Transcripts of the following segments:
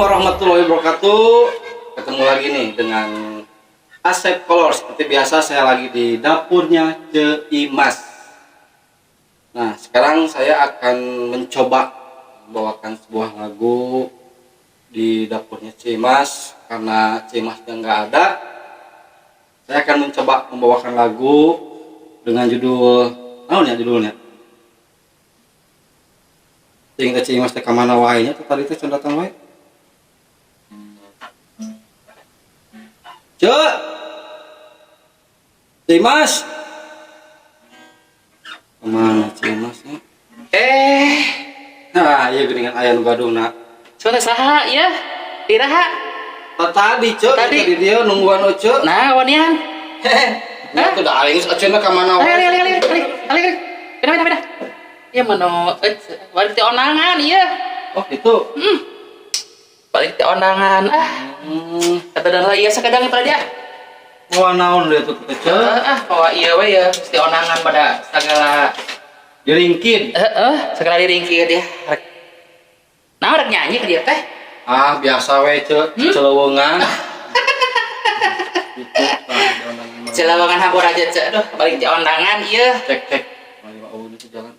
Warahmatullahi wabarakatuh. Ketemu lagi nih dengan Asep Kolor. Seperti biasa, saya lagi di dapurnya Ceu Imas. Nah, sekarang saya akan mencoba membawakan sebuah lagu di dapurnya Ceu Imas. Karena Ceu Imasnya nggak ada, saya akan mencoba membawakan lagu dengan judul, naon ya judulnya? Ting teh Ceu Imas teh ka mana wae nya tuh, tadi teh can datang wae. Ceu. Ceu Imas. Kemana Ceu Imas nya? Eh, Nah, iya, geuningan aya nu gaduhna. Suara saha ya? Iraha? Tadi, Ceu, Tadi. tadi dia nungguan Ece. Nah, wanian. Hehe. Nah, tuh dah aing Ece na ka mana wae. Ali ali ali ali ali ali. Pindah, pindah, pindah. Ya mano, eh, balik ti ondangan iya. Oh, gitu. Balik ti ondangan. Ah, kata dan lah iya sakadang pada dia. Wah, naon deui tuh teh, Ceu? Ah, bawa iya we ya, ti ondangan pada segala Diringkid. Heeh, segala diringkid ya. Rek. Nah, rek nyanyi ke dia teh. Ah, biasa we, Ceu, celeweungan. Gitu, tah, di ondangan mah. Celeweungan hampura aja, Ceu. Aduh, balik ti ondangan iya. Cek cek. Mari mah eueuh itu jalan.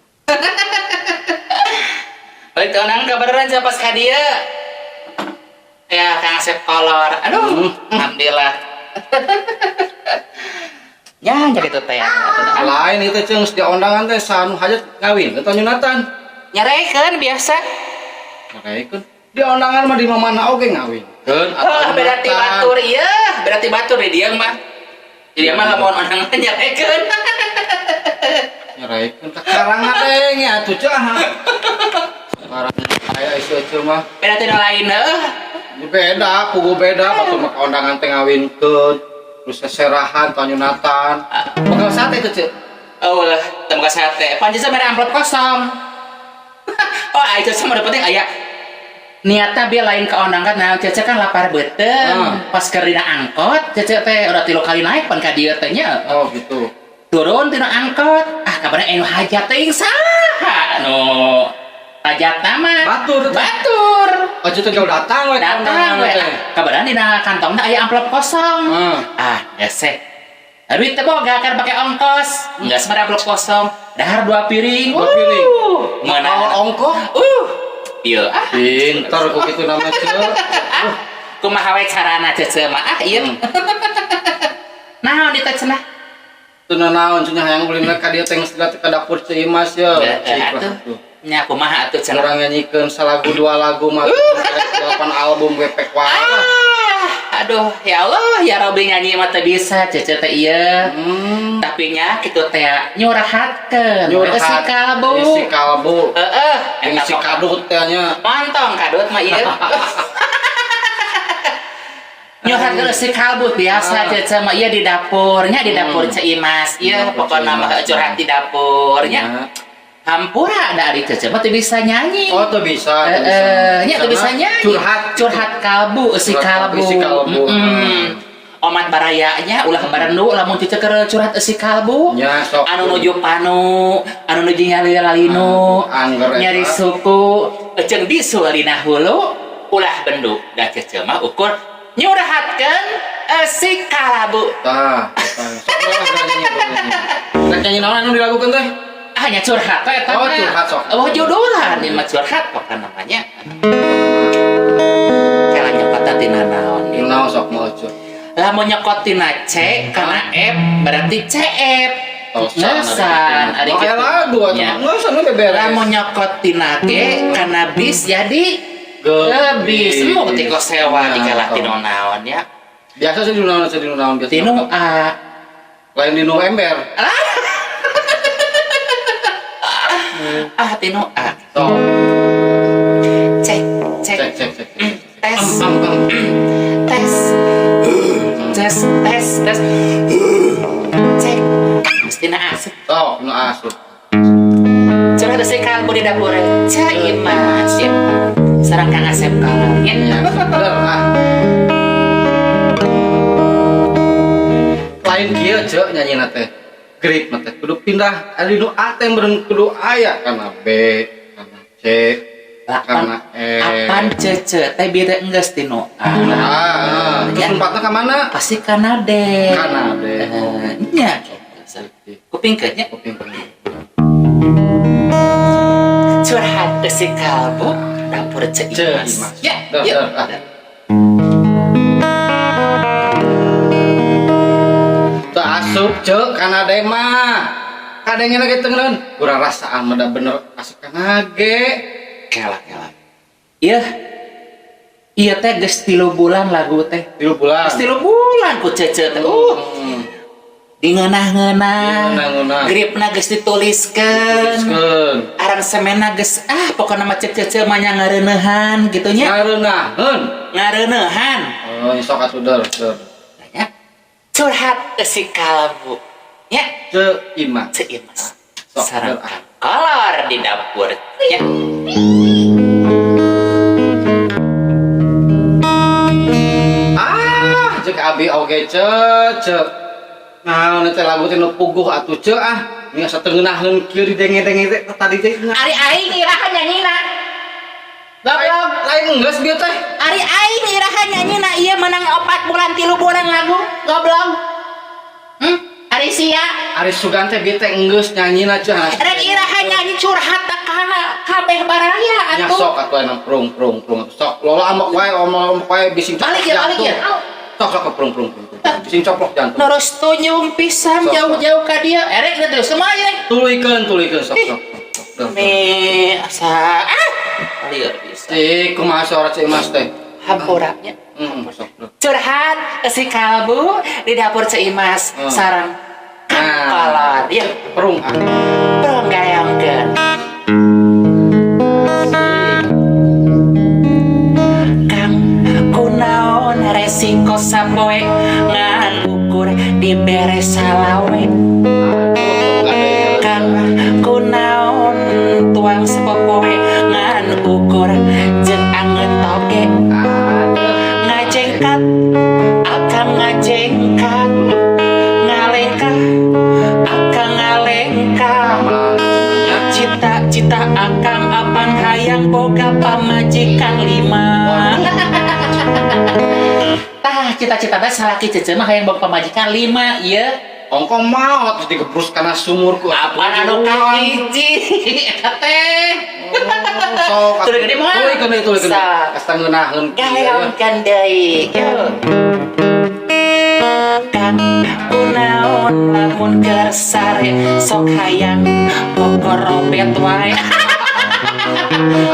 Balik ti ondangan kabaran siapa pas ka dieu. Ya, Kang Asep Kolor. Aduh, alhamdulillah. Ya, jadi itu teh. Lain itu, Ceng, di ondangan teh sanu hajat ngawin atau nyunatan? Nyarekeun biasa. Nyarekeun. Di ondangan mah di mana oge ngawin. Keun atau Oh, berarti nyunatan. Batur iya, berarti batur di dia mah. Jadi mah lamun ondangan nyarekeun. Nyarekeun ka karangan deng ya atuh, Ceu. Sekarang aya isu Ceu mah. Beda ti nu lain heuh. Ini beda, pugu beda, batur mah ka ondangan teh ngawinkeun. Terus seserahan atau nyunatan. Bakal sate itu, Ceu. Oh lah, teu sate. Pancen mere amplop kosong. Oh, itu sama udah penting aya niatnya biar lain ke ondangan. Nah, Cece kan lapar beuteung. Pas keur dina angkot Cece teh udah tilu kali naik pan ka dieu teh nya. Oh, gitu. Turun tina angkot, ah, kabarnya anu hajat teh saha nu hajat mah. Batur teh. Batur. Oh, Ceu teh jauh datang we ka datang ondangan we teh. Kabarnya dina kantongna aya amplop kosong. Ah, geseh duit teh boga kan pakai ongkos enggak sebenarnya amplop kosong, dahar dua piring. Dua piring. Mana Kalau ongkoh? Iya ah. Pinter kok gitu nama Ceu. Kumaha we carana Cece mah, ah, iya. Naon di cenah? Teu naon cenah, hayang beli mereka dia teh geus ka dapur Ceu Imas ya. Eh, atuh. Nya kumaha atuh cenah? Urang nyanyikeun salagu dua lagu mah delapan album gepek wae lah. Ah, aduh, ya Allah, ya Rabbi, nyanyi mah teu bisa Cece teh ieu. Tapi nya kitu teh nyurhatkeun. Nyurhat. Si kalbu. Isi kalbu. Heeh. Yang isi kadut teh nya. Montong kadut mah ieu. Nyurhatkeun si kalbu biasa. Cece mah ieu di dapurnya, di dapur Ceu Imas. Ieu Dapur pokokna Ceu mah Imas. Curhat di dapurnya. Ya. Hampura dari Cece mah teu bisa nyanyi. Oh, tuh bisa, tuh bisa. Eh, nya teu bisa nyanyi. Curhat. Curhat kalbu, si Curhat kalbu. isi kalbu. Omat barayanya ulah barendu lamun Cece keur curhat isi kalbu. Nya sok. Anu nuju panu, anu nuju nyali lalinu, Angger eta. Nyari suku, eceung bisul dina hulu, ulah bendu. Da Cece mah ukur nyurhatkeun esi kalabu. Tah, tah. Sok lah nyanyi, nyanyi. Rek nyanyi naon anu dilagukeun teh? Hanya curhat we eta Oh, mah. curhat sok. Oh, judulan ini mah curhat pokokna namanya. Kela nyokot tina naon Nu naon sok mau Ceu? Lamun nyokot tina C karena F berarti CF. Tosan, ari kitu. Lagu atuh. Ya. Nggak usah nu beberes. Lamun nyokot tina G karena bis jadi gebis. Semua ketika sewa Nah, dikalah tau. tinu naon ya. Biasa sih di naon, di naon biasa. Tinu A. Lain di nu ember. Ah, tinu A. Sok. Cek cek. Cek cek cek. Cek. Tes. Am, am, am. Tes tes tes tes cek. Mesti na asup. Sok nu asup. Curhat si kalbu di dapur Ceu Imas ya. Sareng Kang Asep kalanya. Ya, bener ah. Lain kieu, Ceu, nyanyina teh. Grip mah teh kudu pindah ari nu A teh meureun kudu aya kana B, kana C. Lah, Karena apan Cece teh beda enggeus tinu. Ah, ah. Terus Ya. lompatna ka mana? Pasti Kanade. Kanade. Eh, nya. Kupingkeun nya. Kuping. Curhat eusi kalbu dapur Ceu Ceu Imas. Imas. Ya, Dah, yuk. dah, ah. Teu asup ceu Kanade mah. Kadangnya lagi tengeun. Kurang rasaan mah da bener asup kanage. Kela kela. Iya. Iya teh geus 3 bulan lagu teh. 3 bulan. Geus 3 bulan ku Cece teh. Dingeunah-ngeunah. Dingeunah-ngeunah. Gripna geus dituliskeun. Tuliskeun. Aransemenna geus, ah, pokona mah cek Cece mah nya ngareuneuhan gitu nya. Ngareunahkeun. Ngareuneuhan. Oh, sok atuh der, der. Ya. Curhat eusi kalbu. Ya, Ceu Imas. Ceu Imas. Sok, Sareng der, ah. kolor di dapur. Ya. Ah, cek abi oge ceu, ceu. Nah, teh lagu teh nu puguh atuh ceu ah. Ini asa teu ngeunaheun kieu didenge-denge teh tadi teh. Ari aing iraha nyanyina. Goblok, lain geus bieu teh. Ari aing iraha nyanyina ieu menang 4 bulan 3 bulan lagu. Goblok. Ari sia. Ari sugan teh bieu teh enggeus nyanyina ceu. Rek iraha nyanyi curhat ka kabeh baraya Nya atuh. sok atuh emang prung prung prung sok. Lolo amok wae, omong wae bising coplok Balik ya, balik ya. Sok sok prung prung prung. Bising coplok jantung. Terus tunjung pisan Sok, jauh-jauh ka dia. Erek terus semua ya. Tuluykeun, tuluykeun sok sok. Sok. Mi asa ah. Lieur bisa. Cik, kumaha suara Ceu Imas teh? Hampura nya. Sok. Curhat si kalbu di dapur Ceu Imas sareng Kang Nah. Kolor. Ya, Prung ah. prong gayongkeun. Kang, kunaon resiko sapoe ngan ukur dibere salawe. Kang, kunaon tuang sapopoe ngan ukur jeung anget toge. Ngajengkat akang ngajengkat, ngalengkah akang ngalengkah, cita-cita akang apan hayang boga pamajikan 5. Tah, cita-cita teh salaki Cece mah hayang boga pamajikan 5 ieu. Ongkong maot terus digebrus kana sumur ku. Apaan anu kahiji eta teh? Sok. Tuluy gede mah. Tuluykeun deui, tuluykeun. Sok. Kasta ngeunaheun. Galeongkeun deui. Yo. Kang, kunaon lamun keur sare sok hayang kokorobet wae.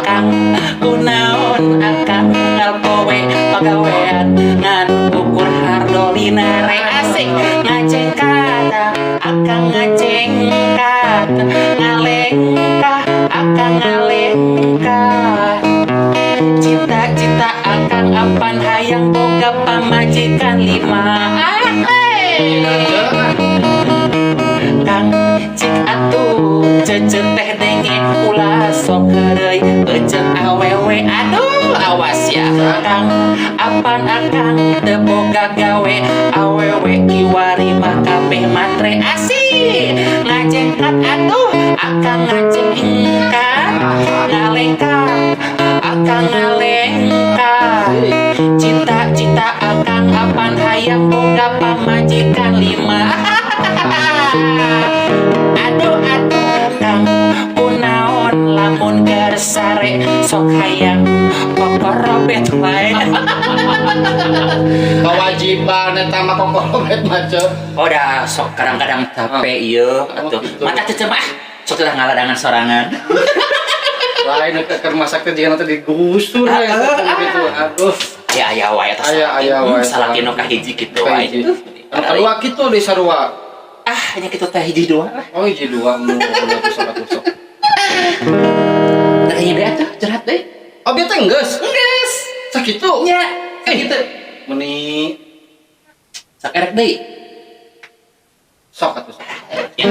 Kang, kunaon akang unggal poe pagawean ngan ukur hardolinare. Asik. Ngajengkat akang ngajengkat, ngalengkah akang ngalengkah, cita-cita akang apan hayang boga pamajikan 5. Ah, hey. Kang, cik atuh Cece teh denge ulah sok heureuy euceuk awewe. Aduh, awas ya Kang, apan akang teu boga gawe awewe kiwari mah kabeh matre. Asik. Ngajengkat atuh akang ngajengkat, ngalengkah akang ngalengkah, cita-cita akang apan hayang boga pamajikan 5. Aduh aduh Kang, kunaon lamun keur sare sok hayang kokorobet wae. Kewajiban eta mah kokorobet mah ceu. Oh, dah sok kadang-kadang capek ieu atuh. Gitu. Mata Cece mah sok teh ngaladangan sorangan. Lain keur masak teh jiga teh digusur ya gitu. Aduh. Aya aya wae eta. Aya aya wae. Salaki nu kahiji kitu wae. Kahiji. Anu kadua kitu di sarua. Ah, hanya kitu teh hiji dua lah. Oh, hiji dua mu udah sok atuh sok. Nah, kayaknya deh atuh curhat deh. Oh, bieu teh geus. Geus. Sakitu. Nya, sakitu. Meni Sok erek deui. Sok atuh sok. Ya.